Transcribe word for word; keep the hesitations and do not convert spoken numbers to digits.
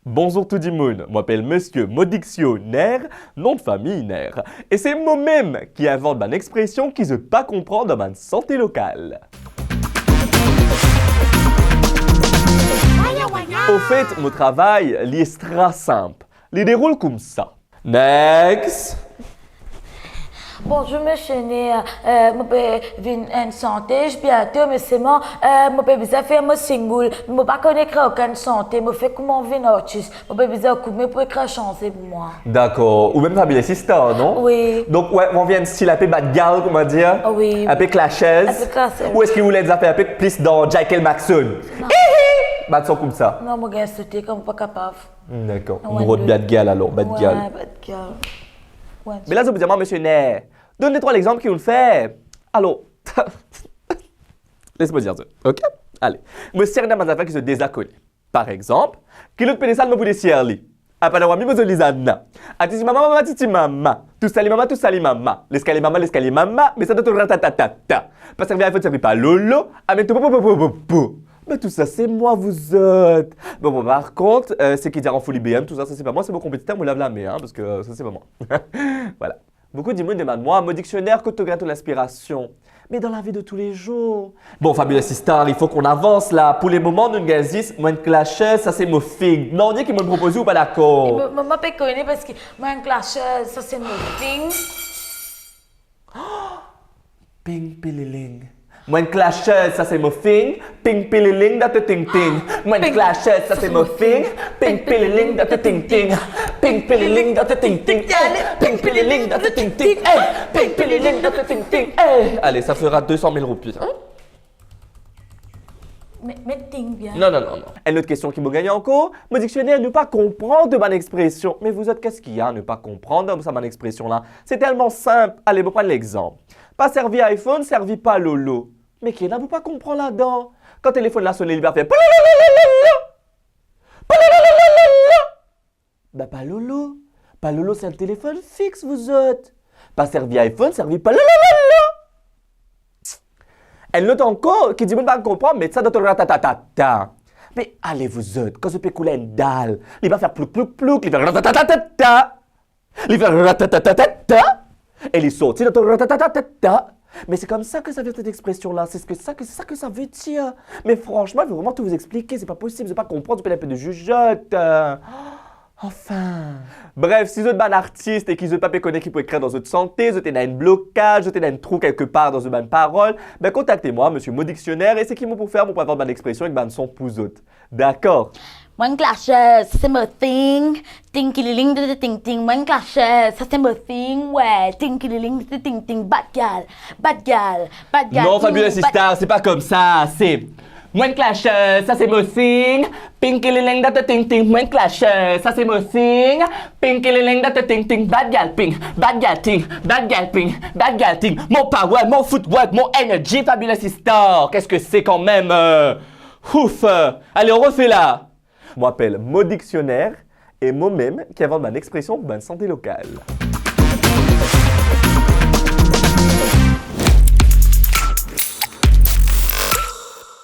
Bonzour tou dimoun, mo apel Misie Mo Diksioner, nom de fami Ner. E se momem ki invant bann expresion ki zot pa konpran dan bann sante lokal. Ofet, mo travay, li extra sinp. Li deroul koumsa. Next. Bonzour, Misie Ner. Eh, mo pe vinn enn santez biento, me selman, eh, mo pe bizin fer mo single. Mo pa konn ekrir okenn sante. Mo fer kouma vinn artis. Mo pe bizin ou koud me pou ekrir sanze pou mwa. Dakor. Ou mem Fabulous Sister, non? Wi. Donk, wi, ou anvi enn stil inpe bad gal, kouma dir? Wi. Inpe clashes? Inpe clashes. Ou eski ou le enn zafer inpe plis dan Jakel Maxon? Non. Hihi! Bann son koumsa. Non, mo gagn sote kan mo pa kapav. Dakor. Nou rod bad gal alor, bad gal. Wi, bad gal. Wi. Me la, zot pou dir mwa, Misie Ner, donn de trwa lexanp ki ou'nn fer. Alor, les mo dir zot, ok? Ale. Mo serten bann zafer ki zot deza kone. Par exanp, ki lot pene sal mo pou desir li? Apa dan wami mo zoli Zana. Atiti mama, mama, atiti mama. Tou sali mama, tou sali mama. Leskalie mama, leskalie mama. Me sa dan to ratatatata. Pa servi iPhone, servi pa lolo. Amenn to po, po, po, po, po, po. Me tou sa, se mwa, vous autres. Bon, bon, par kont, eh, seki dir an foli B M, tou sa, sa se pa mwa, se mo konpetiter, mo lav lame, hein, parski sa se pa mwa. Vwala. Boukou dimoun demann mwa, mo diksioner, kot to gagn to linspirasion? Me dan lavi de tou le zour. Bon, Fabulous Sister, il faut qu'on avance la. Pou le moman, nou gagn zis, mo enn clashes, sa se mo thing. Non, nek ki mo propoze, ou pa dakor? Mo, mo, mo pe kone parski mo enn clashes, sa se mo thing. Ping pililing. Mo enn clashes, sa se mo thing. Ping pililing dan to ting ting. Mo enn clashes, sa se mo thing. Ping pililing dan to ting ting. Ping pililing dan to ting ting. Eh, ping pililing dan to ting ting. Eh, ping pililing dan to ting ting. Eh. Allez, ça fera deux cent mille roupies, hein? Me, me ting bien. Non, non, non, non. Enn lot kestion ki mo gagn ankor, mo diksioner, nou pa konpran de bann expresion. Me vous autres, qu'est-ce qu'il y a, nou pa konpran dan sa bann expresion la? Se telman sinp. Ale, mo pran lexanp. Pa servi iPhone, servi pa lolo. Me ki ena pou pa konpran ladan? Kan telefonn la sone, li pa fer pa lolo, lolo, lolo. Pa lolo, lolo, lolo. Ba pa lolo. Pa lolo, se enn telefonn fix, vous autres. Pa servi iPhone, servi pa lolo, lolo. Enn lot ankor, ki dimoun pa konpran, met sa dan to ratatatata. Me ale, vous autres, kan zot pe koule enn dal, li pa fer plouk, plouk, plouk, li fer ratatatata. Li fer ratatatata. E li sorti dan to ratatatata. Mais c'est comme ça que ça vient, cette expression-là. C'est ce que ça, que c'est ça que ça veut dire. Mais franchement, il faut vraiment tout vous expliquer. C'est pas possible, zot pa konpran, zot pe enn pe de jugeote. Euh, enfin. Bref, si zot bann artis e ki zot pa pe kone ki pou ekrir dan zot sante, zot ena enn blokaz, zot ena enn trou kelkepar dan zot bann parol, be kontakte mwa, Misie Mo Diksioner, e seki mo pou fer, mo pou invant bann expresion ek bann son pou zot. Dakor? Mo enn clashes, sa se mo thing. Ting kililing de ting ting. Mo enn clashes, sa se mo thing, wi. Ting kililing de ting ting. Bad gal, bad gal, bad gal. Non, ting, Fabulous bad Sister, c'est pas comme ça. C'est mo enn clashes, sa se mo thing. Ping kililing de ting ting. Mo enn clashes, sa se mo thing. Ping kililing de ting ting. Bad gal ping, bad gal ting, bad gal ping, bad gal ting. Mon power, mon footwork, mon energy, Fabulous Sister. Qu'est-ce que c'est quand même, euh, ouf, euh. Allez, on refait là. Mo apel Mo Diksioner, e momem ki invant bann expresion pou bann sante lokal.